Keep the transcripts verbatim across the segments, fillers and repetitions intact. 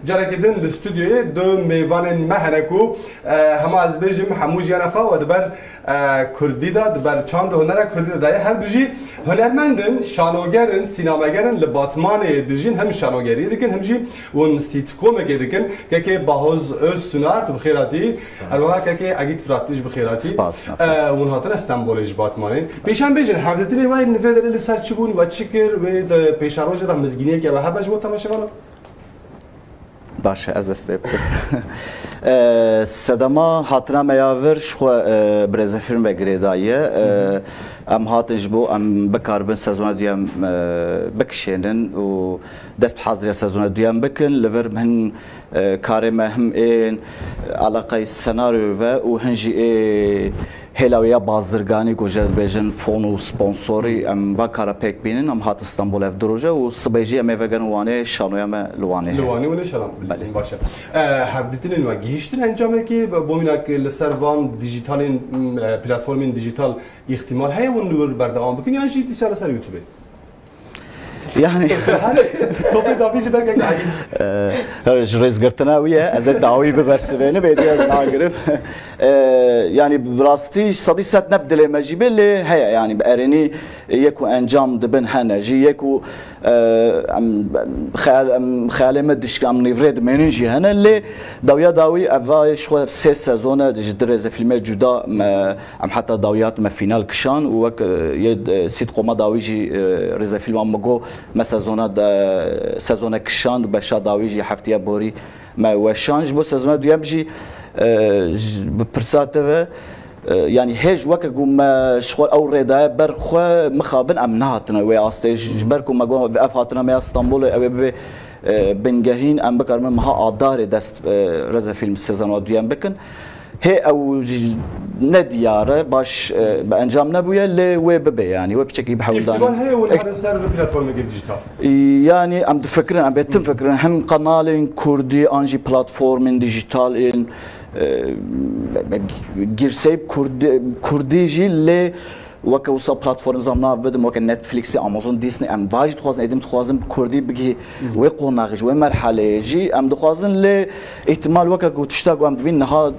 Careke din li stûdyoyê du mêvanên me hene ku, e, hema ez bêjim hemû jiyana xwe we di ber, e, kurdî de, di ber çand û hunera kurdî de daye. Her du jî hunermend in, şanoger in, sînemeger in, li Batmanê dijîn, hem şanogeriyê dikin, hem jî hûn sîtkomekê dikin. Kekê Bahoz Özsunar, tu bi xêr hatî. Spas. Her wiha kekê Egîd Firat, tu jî bi xêr hatî. Spas, nexwe. E, hûn hatine Stenbolê ji Batmanê. Pêşan bêjin, hevdîtinê we yên li vê derê li ser çi bûn, we çi kir, wê di pêşerojê de mizgîniyeke we hebe ji bo temaşevanan? Baş e, ez dest pê bikim. E, sedema hatina me ya vir ji xwe, e, bi rêzefîlm ve girêdayî ye. E, em hatin ji bo em bikaribin sezona duyem, e, bikişênin û dest bi haziriya sezona duyem bikin. Li vir hin, e, karê me him ên, e, eleqeyê senaryoyê ve û hin jî ê hêla wê ya bazirganî ku jê re dibêjin fon û sponsorî, em va kara pêk bînin, em hatin Stenbolê ev du roje û sibê jî em ê vegerin Wanê, şanoya me li Wanê Li heye. Wanê û li şalan Belê. Baş e. E, hevdîtinên we gihîştin encamekê, bo mînak li ser van dijitalên, m, e, platformên dijital îhtimal heye hûn li wir berdewam bikin yan jî dîsa li ser YouTubeê? Yani Topê dawî ji ber kek Egîd. Her ji rêzgirtina wî ye. Ez ê dawî bibersivênim, êdî ez nagirim. E, yani bi rastî sedî sed ne bi dilê me jî bê, lê heye yani bi erênî yê ku encam dibin hene. Jî yê ku, e, em, xeyal-, em, xeyalê me dişk, em nîvrê dimênin jî hene, lê dawiya dawî eva ji xwe sê sezon e ji du rêzefîlmê cuda me, em heta dawî hatime fînal kişand û wek, e, yê, e, sîtqoma dawî jî, e, rêzefîlma Migo me sezona de, sezone kişand û beşa dawî jî heftiya borî me weşand. Ji bo sezona duyem jî, e, ji, bi pirsa te ve, e, yanî hêj weke ku me ji xwe ew rê daye ber xwe mixabin em nehatine wê astê. Ji, ji ber ku me got ev hatina me ya Stenbolê ew ê bibe, e, bingehîn, em bikaribin meha Adarê dest, e, rêzefîlm sezona duyem bikin. Hê ew jî ne diyar e, baş, e, bi encam nebûye, lê wê bibe, yanî wê piçekî bi hewldanê. Îhtimal heye hûn herin ser vê platformekê dijital? Yanî em difikirin, em vê tim fikirin, hem kanalên kurdî an jî platformên dijital ên, e, girseyî kurdî, kurdî jî lê weke wisa platform zam nav bidim, weke Netflixê, Amazon, Disney, em va jî dixwazin, êdî em dixwazin bi kurdî bigihî wê qonaxê jî, wê merheleyê jî, em dixwazin lê îhtimal weke ku tişta ku em dibîn niha, e,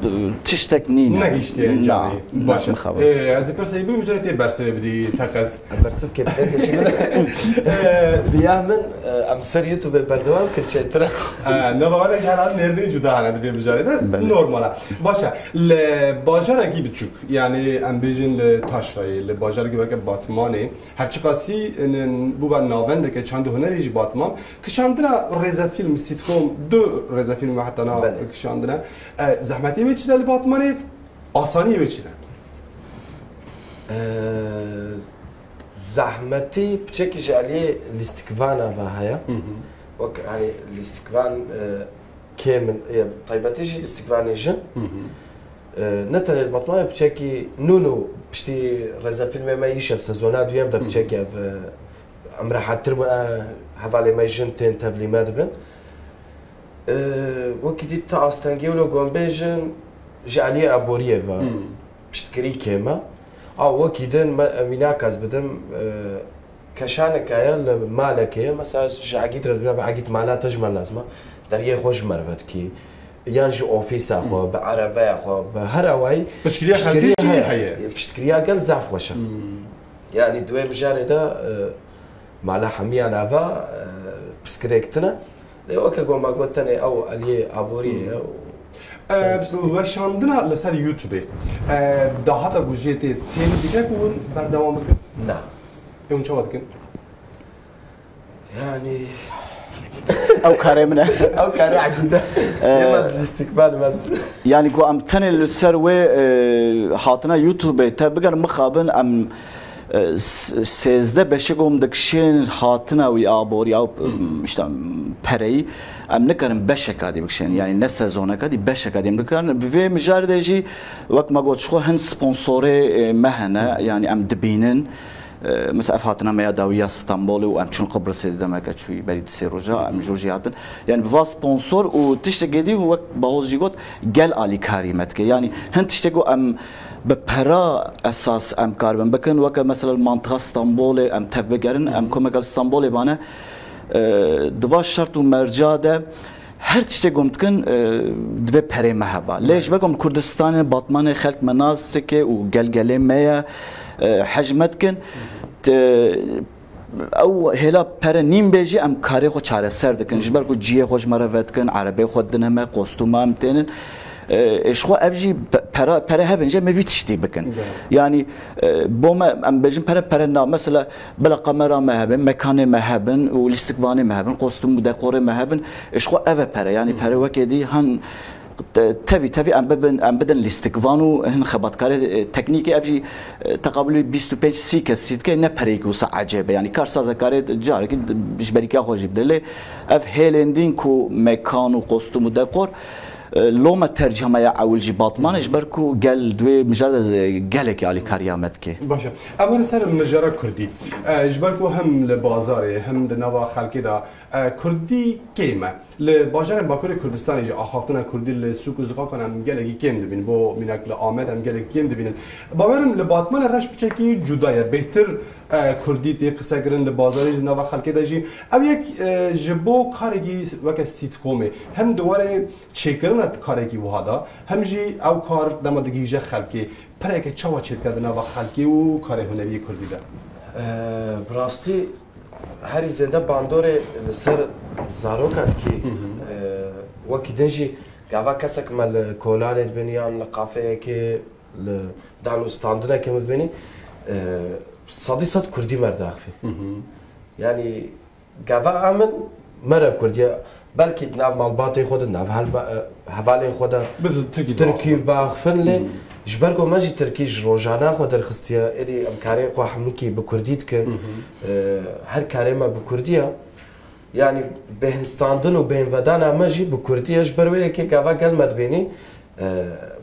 tiştek nîne. Negihiştiye encamê. Na, Baş e. mixabin. Ê, ez ê pirsê bû, micarê tê bersivê bidî teqez. Bersivkê dibê dişî min. Ê, diya min, e, em ser YouTube berdewam kin çêtir e. E, nava wan jî herhalde nêrînê cuda hene di vê mijarê de. Belê. Normal e. Baş e. Li bajarekî biçûk, yanî em bêjin li Taşrayê, li bajarekî weke Batmanê, her çiqasî, n-, bûbe navendeke çand û hunerê jî Batman, kişandina rêzefîlm, sîtkom, du rêzefîlm heta niha Belê. kişandine. E, zehmetî wê çi ne li Batmanê? Asanî wê çi ne? Ee, zehmetî piçekî ji aliyê lîstikvana ve heye. Hı hı. Wek, hani, lîstikvan, e, kêm in, e, taybetî jî lîstikvanê jin. Hı hı. E, ne tenê li Batmanê, piçekî nû nû piştî rêzefîlmê me Îşev sezona duyem de Hı hı. piçekî ev, e, em rehettir bûn, e, hevalê me jin tên tevlî me dibin. E, wekî dî ti astengî wilo gombêjin ji aliyê aboriyê ve Hmm. piştgirî kêm e. A wekî din me, em wî nakez bidim, e, keşaneke ye li malekê ye. Mesela ji Egîd re dibîne, bi Egîd mala te ji me lazim e. Deriyê xwe ji me re vedikî. Yan ji ofîsa xwe, Hmm. bi erebeya xwe, bi her awayî Piştgiriya xelkê piştgiriya jî heye. heye. Piştgiriya gel zaf xweş e. Hmm. Yanî di wê mijarê de, e, mala hemiyan ava, e, pirsgirêk tune. Lê weke ku me got tenê ew aliyê aboriyê ye û E, weşandina li ser YouTubeê, e, dahata ku jê tê têm dike ku hûn berdewam bikin? Na. Ê hûn çawa dikin? Yani Ew karê min e. Ew karê Egîd e. Ee, Yemez lîstikvan, yemez. Yani ku em tenê li ser wê, e, hatina YouTubeê te bigerin mixabin, em, e, s-, sêzdeh beşê ku em dikişên hatina wî aborî, ew, Hmm. işte, pereyî, em nikarin beşeka dî bikişên. Yani ne sezoneka dî, beşeka dî em nikarin. Bi vê mijarê de jî wek me got, ji xwe hin sponsorê, e, me hene, yani em dibînin. E, mesela ev hatina me ya dawî ya Stenbolê û em çûn Qibrisê, demeke çûyî berî di sê roja, em jor jî hatin. Yani bi va sponsor û tiştekê dî wek Bahoz jî got, gel alîkarî me dike. Yani hin tiştek ku em bi pera esas em karibin bikin, weke mesela li mantiqa Stenbolê em tev bigerin, em Hı hı. komeke li Stenbolê bane, e, di va şert û merca de Her tiştê ku em dikin, e, divê perê me heba. Lê ji ber ku em li Kurdistanê, Batmanê xelk me nas dike û gel gelê me ye, e, hej me dikin. Te-, ew hêla pere nîn bê jî em karê xwe çareser dikin. Ji ber ku cihê xwe ji me re vedikin, erebê xwe didine me, kostûma em tênin. E, ê ji xwe ev jî pe-, pera, pere hebin jî em ê vî tiştî bikin. Yanî, e, bo me, em bêjin pere, pere na. Mesela, bila kamera me hebin, mekanê me hebin û lîstikvanê me hebin, kostûm û dekorê me hebin, ê ji xwe ev e pere. Yanî pere wekê dî han te-, tevî tevî em bibin, em bidin lîstikvan û hin xebatkarê, e, teknîkê, ev jî, e, teqabulî bîst û pênc sî kesî dike, ne pereyekî wisa ecêb e. Yanî karsazek kare carekî ji berikiya xwe jî bide. Lê ev hêlên dîn ku mekan û kostûm û dekor, e, loma tercîha me ya ewil jî Batmanê, ji ber ku gel di wê mijar de, e, gelekî alîkariya me dike. Baş e. Em werin ser mijara kurdî. E, ji ber ku hem li bazarê, hem di nava xelkê de, e, kurdî kêm e. Li bajarên Bakurê Kurdistanê jî axaftina kurdî li sûk û ziqakan em gelekî kêm dibînin. Bo mînak li Amed em gelekî kêm dibînin. Bawerim li Batmanê reş piçekî cuda ye. Bêhtir, e, kurdî tê qisekirin li bazarê jî, di nava xelkê de jî. Ev yek, e, ji bo karekî weke sîtkomê hem di warê çêkirina karekî wiha de, hem jî ew kar dema digihîje xelkê, pereke çawa çêdike di nava xelkê û karê hunerî yê kurdî de? E, bi rastî herî zêde bandorê li ser zaroka dikî. E, wekî din jî gava kesek me li kolanê dibînî yan li kafeyekê, li danûstandinekê min dibînî, e, sedî sed kurdî me diaxivî. Yanî gava em in, me re kurdî ye. Belkî di nav malbatê xwe de, nav helba-, e, hevalên xwe de Bi tirkî tirkî diaxivin. Biaxivin lê ji ber ku me jî tirkî ji rojana xwe derxistiye, êdî em karê xwe hemikî bi kurdî dikin. E, her karê me bi kurdî ye. Yanî bêhnistandin û bêhnvedana me jî bi kurdî ye. Ji ber wê yekê gava gel me dibînî, e,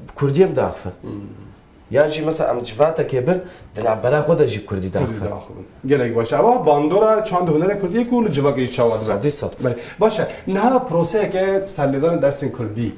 bi kurdî em diaxivin. Yan jî mesela em civatekê bin, di navbera xwe de jî kurdî Kurdî diaxivin. diaxivin. Gelek baş e. Ewa bandora çand û hunera kurdî ku li civakê jî çawa dibe? Sedî sed. Belê. Baş e. Niha proseyeke serlêdana dersên kurdî, e,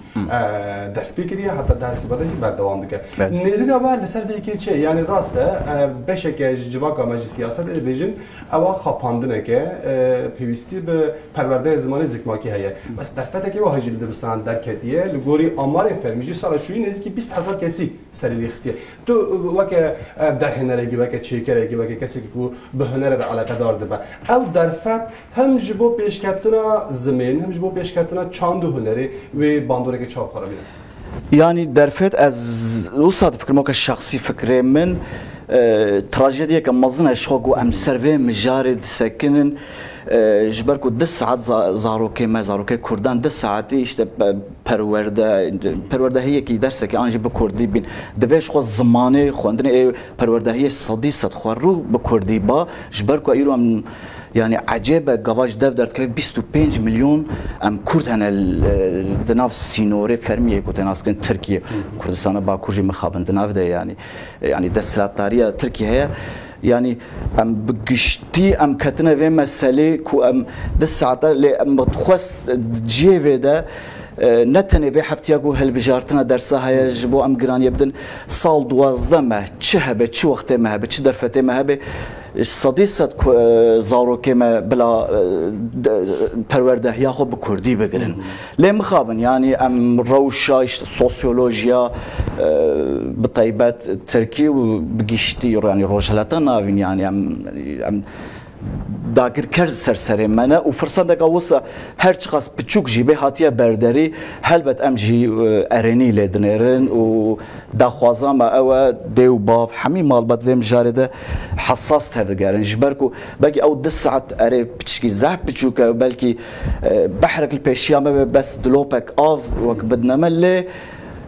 dest pê kiriye, heta dersê bade jî berdewam dike. Belê. Nêrîna we li ser vê yekê çi ye? Yanî rast e, e, beşeke ji civaka me ji siyasetê dibêjin, ewa xapandineke, e, pêwîstî bi perwerdeyê zimanê zikmakî heye. Bes derfetekê wiha jî li dibistanan derketiye. Li gorî amarên fermî jî sala şûyî nêzîkî bîst hezar kesî serî lê xistiye. Tu weke, e, derhênerekî, weke çêkerekî, weke kesekî ku bi hunerê re eleqedar dibe. Ew derfet hem ji bo pêşketina zimên, hem ji bo pêşketina çand û hunerê wê bandoreke çawa xwe re bîne? Yanî derfet ez wisa difikirim, weke şexsî fikrê min, e, trajediyeke mezin e ji xwe ku em ser vê mijarê disekinin, e, ji ber ku du saet za-, zarokê me, zarokê kurdan du saetî işte pe-, perwerde, perwerdehiyekî dersekî an jî bi kurdî bîn. Divê ji xwe zimanê xwendinê ê perwerdehiyê sedî sed xwe rû bi kurdî ba, ji ber ku îro em, yanî ecêb e, gava ji dev derdikeve bîst û pênc milyon em kurd hene, e, di nav sînorê fermî yê ku tê naskirin Tirkiye, Kurdistana Bakur jî mixabin di nav de yanî. E, yanî desthilatdariya Tirkiye heye. Yanî em bi giştî em ketine vê meselê ku em du saete lê em bi xwest cihê vê de, e, ne tenê vê heftiya ku hilbijartina dersa heye ji bo em giraniyê bidin, sal duwazdeh me çi hebe, çi wextê me hebe, çi derfetê me hebe, sedî sed ku, e, zarokê me bila, e, de, perwerdehiya xwe bi kurdî bigirin. Lê mixabin, yanî em rewşa, işte, sosyolojiya, e, bi taybet tirkî û bi giştî, yanî rojhilata navîn, yanî em, em dagirker ser serê me ne û firsendeka wisa her çiqas piçûk jî bê hatiye berderî, helbet em jî, e, erênî lê dinêrin û daxwaza me ew e, dê û bav, hemî malbat vê mijarê de hesas tevdigerin. Ji ber ku belkî ew du saet erê piçkî zehf piçûk e, belkî, e, behrek li pêşiya me be, bes dilopek av wek bidine me, lê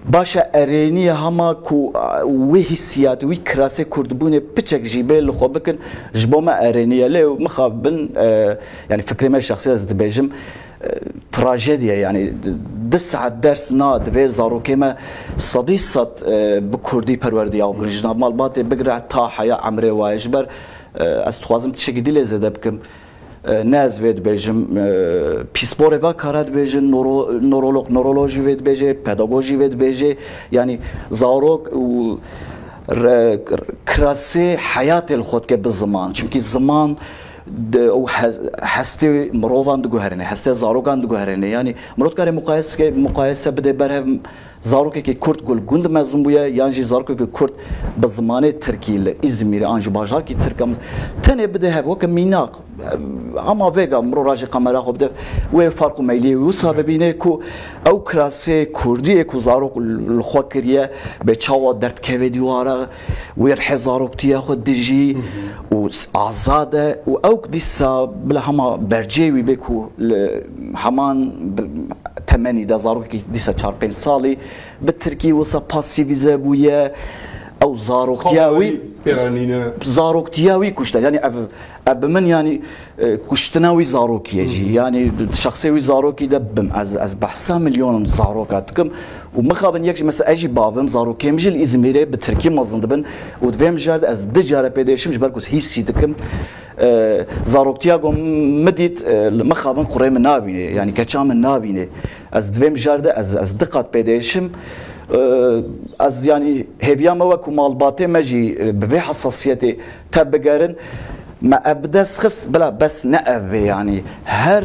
baş e, erêniye hema ku, e, wê hîsiyat, wî kirasê kurdbûnê piçek jî bê li xwe bikin, ji bo me erêniye. Lê mixabin, e, yanî fikrê me şexsî ez dibêjim, e, trajediye, yanî di, du saet ders na divê zarokê me sedî sed, e, bi kurdî perwerdiya û ji nav malbatê bigire ta heya emrê waye. Ji ber, e, ez dixwazim tiştekî dî lê zêde bikim. E, ne ez vê dibêjim, e, pîsporê va kara dibêjin, noro-, norolog, norolojî vê dibêje, pedagojî vê dibêje. Yanî zarok û re-, kirasê heyatê li xwe dike bi ziman. Çimkî ziman Di, ew hes-, hestê mirovan diguherîne, hestê zarokan diguherîne. Yanî mirov dikare muqayese, muqayese bide ber hev zarokekî kurd ku li gund mezin bûye, yan jî zarokekî kurd bi zimanê tirkî li Îzmîrê an jî bajarekî tirk e. Tenê bide hev weke mînak, hema vêga mirov rajê kamera xwe bide, wê farq û meyliyê wisa bibîne ku ew kirasê kurdiyê ku zarok li xwe kiriye, bê çawa derdikeve dîwara, wê rihê zaroktiya xwe dijî û s-, azad e û ew dîsa bila hema bercê wî bê ku li heman bi-, temenî de zarokekî dîsa çar pênc salî bi tirkî wisa pasîvîze bûye. Ew zaroktiya wî, pêranîne. Zaroktiya wî kuşte. Yanî ev, ev bi min yanî, e, kuştina wî zarokî ye jî. Yanî şexsê wî zarokî de bim. Ez, ez behsa milyonan zaroka dikim. Û mixabin yek jî mesela ez jî bavim, zarokê min jî li Îzmîrê bi tirkî mezin dibin. Û di vê mijar de ez du care pê diêşim ji ber ku hîsî dikim. E, zaroktiya ku min dît, e, li mixabin kurê min nabîne. Yanî keça min nabîne. Ez di vê mijar de ez, ez du qat pê diêşim. E, ez yanî hêviya me wek ku malbatê me jî, e, bi vê hesasiyetê te bigerin. Me ev bi dest xist, bila bes ne ev bê, yanî her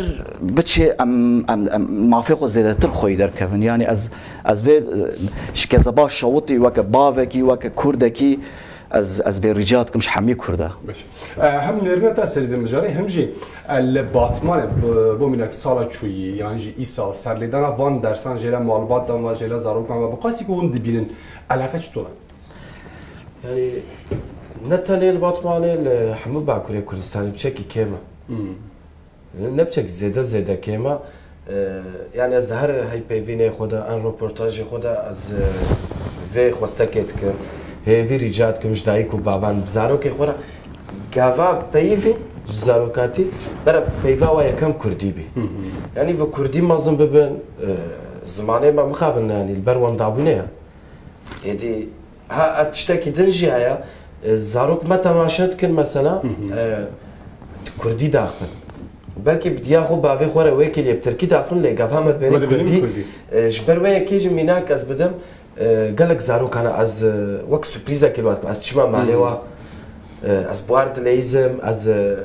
biçê em, em, em mafê xwe zêdetir xweyî derkevin. Yanî ez, ez vê, e, ji kezeba şewitî weke bavekî, weke kurdekî ez, ez vê rica dikim ji hemî kurda. Baş. E, hem nêrîna te serî de mijarê, hem jî, e, li Batmanê, bo, bo mînak sala çûyî, yan jî îsal serlêdana van dersan jêla malbatan ve, jêla zarokan ve, bi qasî ku hûn dibînin, eleqe çitor e? Yanî ne tenê li Batmanê, li hemû Bakurê Kurdistanê piçekî kêm e. Hmm. Ne piçekî zêde zêde kêm e. Ee, yanî ez di her heypeyvînê xwe de, en roportajê xwe de ez, e, vê xwestekê dikim. Hêvî rica dikim ji dayik û bavan bi zarokê xwe re gava peyivî ji zarokatî bere peyva wa yekem kurdî bî. Hı hı. Yanî bi kurdî mezin bibin, e, zimanê me mixabin, yanî li ber wendabûnê ye. Êdî, ha, e, tiştekî din jî heye. E, zarok me temaşe dikin mesela, Hı hı. e, di kurdî daxin. Belkî bi diya xwe bavê xwe re wê kêliyê bi tirkî daxin, lê gava me dibêne Me dibêne kurdî. kurdî. E, ji ber wê yekê jî mînak ez bidim, e, gelek zarokan ez, e, wek surprîzekê li we dikim. Ez çima malê Hı hı. we, e, ez buhar dileyîzim, ez, e,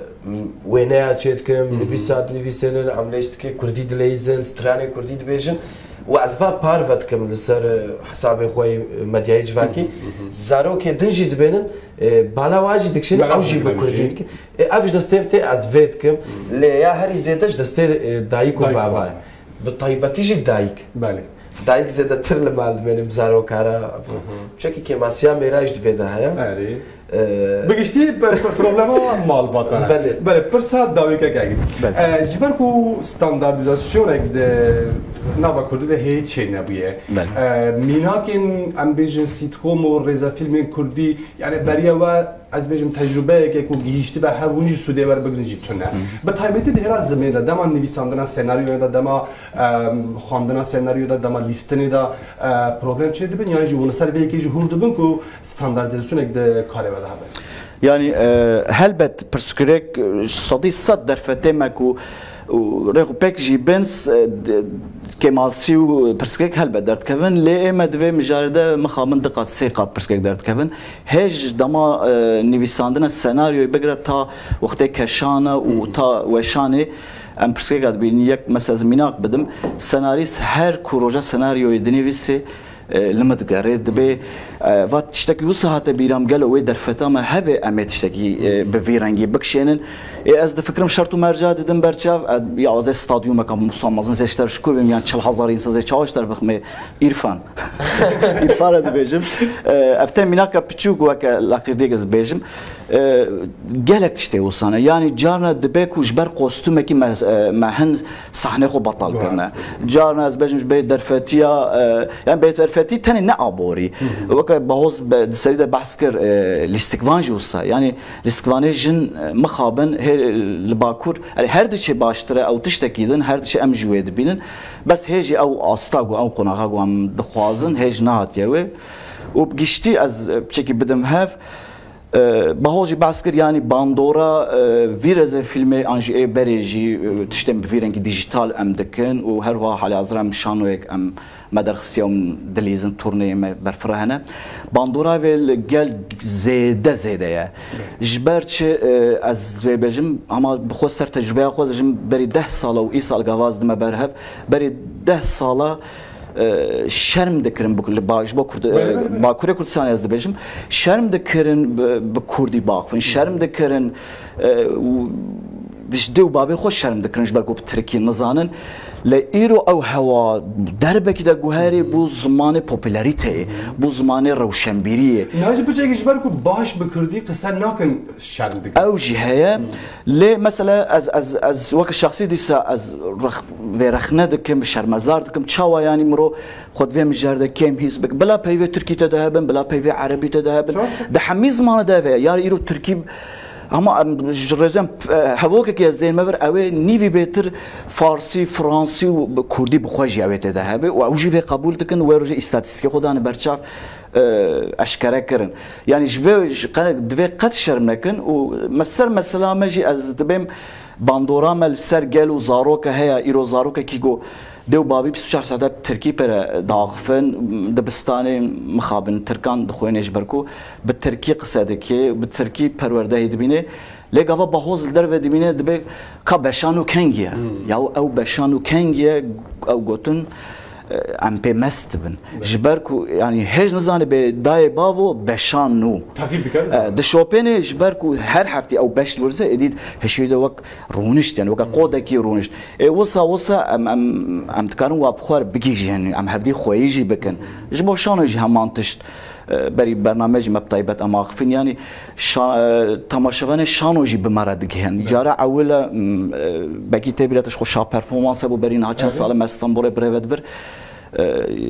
wêneya çê dikim, Hı hı. nivîsa dinivîsênin, em lê ji dikê kurdî dileyîzin, stranê kurdî dibêjin. Û ez va parve dikim li ser, e, hesabê xwe yê medyayê civakî. Hı hı, hı hı. Zarokê din jî dibênin, e, bala wa jî dikişînin, Bela ew jî bi dikim kurdî jî. dikin. E, ev ji destê min tê, ez vê dikim. Hı. Lê ya herî zêde ji destê, e, dayik û Dayik bava bava. ye. Bi taybetî jî dayik. Belê. Dayik zêdetir li mal dibêne bi zaroka re. Hı hı. Çekî kêmasiya mêra jî di vê de heye. Erê. Ee, Bi giştî p-, p-, problema malbatan e. Belê. Belê, pirsa dawîkek heye. Belê. Ee, ji ber ku standardîzasyonek di nava kurdî de hê çênebûye. Belê. Ee, mînakên, em bêjin, sîtkom û rêzefîlmên kurdî, yani beriya we, ez bêjim, tecrûbeyeke ku gihîştibe hev, hûn jî sûdê werbigirin jî tune. Hı. Bi taybetî di hêla zimê de, dema nivîsandina senaryoya de, dema, em, xwendina senaryoya de, dema lîstinê de, e, problem çêdibin, yan jî hûn li ser vê yekê jî hûr dibin ku standardîzasyonek di karê we de hebe? Yanî, e, helbet pirsgirêk, e, sedî sed derfetê me ku û rêx û pêk jî bin, s-, e, d-, kêmasî û pirsgirêk helbet derdikevin, lê ê me di vê mijarê de mixabin du qat, sê qat pirsgirêk derdikevin. Hê ji dema, e, nivîsandina senaryoyê bigire ta wextê keşana û ta weşanê em pirsgirêka dibînin. Yek mesela ez mînak bidim, senarîst her ku roja senaryoyê dinivîsê, e, li min digerê, dibê, e, va tiştekî wisa hate bîra min, gelo wê derfeta me hebe, em ê tiştekî, e, bi vî rengî bikişênin. Ê, ez difikirim şert û merca didim berçav, e, ya ez ê stadyumeka wisa mezin zê ji te re şikûr bim, yan çil hezar însan zê çawa ji te re biximê, Îrfan. Îrfan re dibêjim. E, ev te mînaka piçûk weke laqîrdêk ez dibêjim. E, gelek tiştê wisa ne. Yanî carna dibe ku ji ber kostûmekî me, e, me hin sahnê xwe betal Doğru. kirine. Carna ez bêjim ji bê derfetiya, e, yani bê derfetî tenê ne aborî. Hı hı. Weke Bahoz be-, di serî de behs kir, e, lîstikvan jî wisa. Yani lîstikvanê jin, e, mixabin hê, li Bakur, yani her diçe baştir e, ew tiştekî din, her diçe em jî wê dibînin. Bes hê jî ew asta ku, ew qonaxa ku em dixwazin, hê jî nehatiye wê. Û bi giştî ez, e, piçekî bidim hev, E, Baho jî behs kir, yanî bandora, e, vî rêzefîlmê an jî ê berê jî, e, tiştên bi vî rengî dîjîtal em dikin û her wiha halihazir em şanoyek em me derxistiye û em dilîzin turneyê me berfirehene. Bandora vê li gel zêde zêde ye. Ji ber çi, e, ez vê bêjim, ama bi xwe ser tecrûbeya xwe, ji berî deh sala û îsal gava ez dime ber hev, berî deh sala, e, şerm dikirin bi, li ba-, ji bo Kurd-, e, Belê, belê, belê. Bakurê Kurdistanê ez dibêjim, şerm dikirin bi, bi Kurdî baxivin, şerm dikirin, e, û ji dê û bavê xwe şerm dikirin, ji ber ku bi Tirkî nizanin. Lê îro ew hewa derbekî de guherî bû zimanê popularîteyê, bû zimanê rewşenbîriyê. Niha jî piçekî ji ber ku baş bi Kurdî qise nakin şerm dikin. Ew jî heye. Lê mesela ez, ez, ez weke şexsî dîsa ez rex-, vê rexne dikim, şermezar dikim. Çawa, yanî mirov xwe di vê mijarê de kêm hîs bike. Bila peyvê Tirkî te de hebin, bila peyvê Erebî te de hebin. Çok. Di hemî zimanê de hebe. Yar îro Tirkî, ama em ji rêzên, e, hevokekî ez dênme vir, ew ê nîvî bêtir Farsî, Fransî û bi-, Kurdî bi xwe jî ew ê tê de hebe. Û ew jî vê qebûl dikin, wê rojê îstatîstîkê xwe dane berçav, e, eşkere kirin. Yanî ji vê, ji qe-, divê qet şerm nekin û me ser mesela me jî ez dibêm bandora me li ser gel û zaroke heye, îro zarokekî ku dê û bavî bîst û çar saete bi tirkî pere diaxifin, dibistanê mixabin tirkan dixwênê ji ber ku bi tirkî qise dike, bi tirkî perwerdehî dibîne. Lê gava Bahoz li derve dibîne, dibê ka Beşan û kengî ye. Ya ew Beşan û kengî ye, ew gotin, e, em pê mest dibin. Ji ber ku, yanî, hêj nizane bê dayê bavo Beşan nû. Teqîb dike, e, dişopêne ji ber ku her heftî ew beş li wir ze, êdî hişê de wek rûnişt, yani weke qodekî rûnişt. Ê wisa, wisa em, em, em dikarin wa bi xwe re bigihîjin, em hevdî xweyî jî bikin. Ji bo şano jî heman tişt, e, berî bername jî me bi taybet em axifin. Yanî şa-, e, temaşevanê şano jî bi me re digihin. Cara ewil e, m, e, belkî tê bîra te ji xwe şa performans hebû berî niha çend sal e me Stenbolê birêve dibir. E,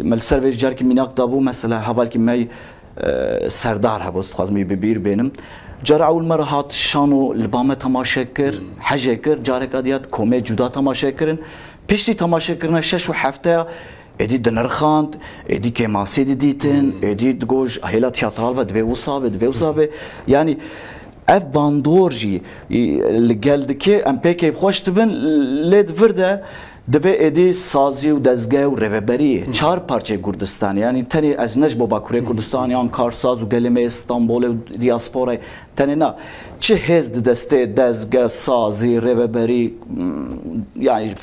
me li ser vê jî carekî mînak dabû, mesela hevalkî me, e, Serdar hebû, ez dixwazim wî bi bîr bênim. Cara ewil me re hat şano li ba me temaşe kir, hejê kir, careka diya komê cuda temaşe kirin. Piştî temaşekirina şeş û hefteya êdî dinirxand, êdî kêmasî didîtin, êdî digot ji hêla tiyatral ve divê wisa be, divê wisa be. Yanî ev bandor jî, e, li gel dike, em pê keyfxweş dibin, lê di vir de divê êdî sazî û dezge û rêveberî çar parçeyê Kurdistanê, yanî tenê ez ne ji bo Bakurê Kurdistanê, yan karsaz û gelê me yê Stenbolê û diasporayê, tenê na, çi hêz di destê dezge, sazî, rêveberî, m, yanî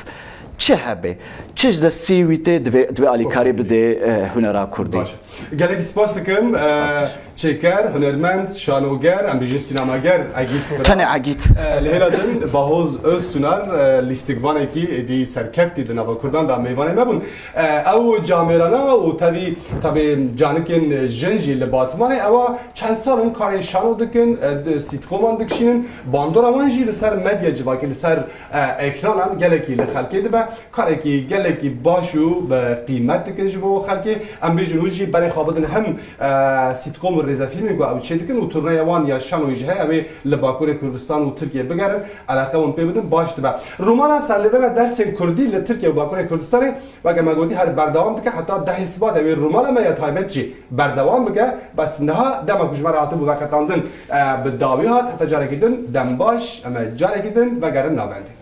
çi hebe, çi ji destî wî tê, divê, divê alîkarî bidê, e, hunera kurdî. Baş e. Gelekî spas dikim, e, Spas, baş. Çêker, hunermend, şanoger, em bêjin sînemager, Egît Firat. Tenê Egît. E, li hêla din Bahoz Özsunar, e, lîstikvanekî êdî serkeftî di nava Kurdan de mêvanê me bûn. E, ew camêrana û tevî, tevî canikên jin jî li Batmanê ewa çend sal in karên şano dikin, e, di sîtkoman dikişînin. Bandora wan jî li ser medya civakî, li ser, e, ekranan gelekî li xelkê dibe. Karekî gelekî baş û bi qîmet dikin ji bo xelkê. Em bêjin hûn jî berê xwe bidin him, e, sîtkom û rêzefîlmên ku ew çê dikin û turneya wan ya şanoyî jî heye, ew ê li Bakurê Kurdistan û Tirkiye bigerin, eleqe wan pê bidin, baş dibe. Romana serlêdana dersên kurdî li Tirkiye û Bakurê Kurdistanê, weke me gotî, her berdewam dike, heta dehê Sibatê wê romana me ya taybet jî berdewam bike. Bes niha dema ku ji me re hatibû veqetandin, e, bi dawî hat, heta carekî din dem baş, em ê carekî din vegerin navendê.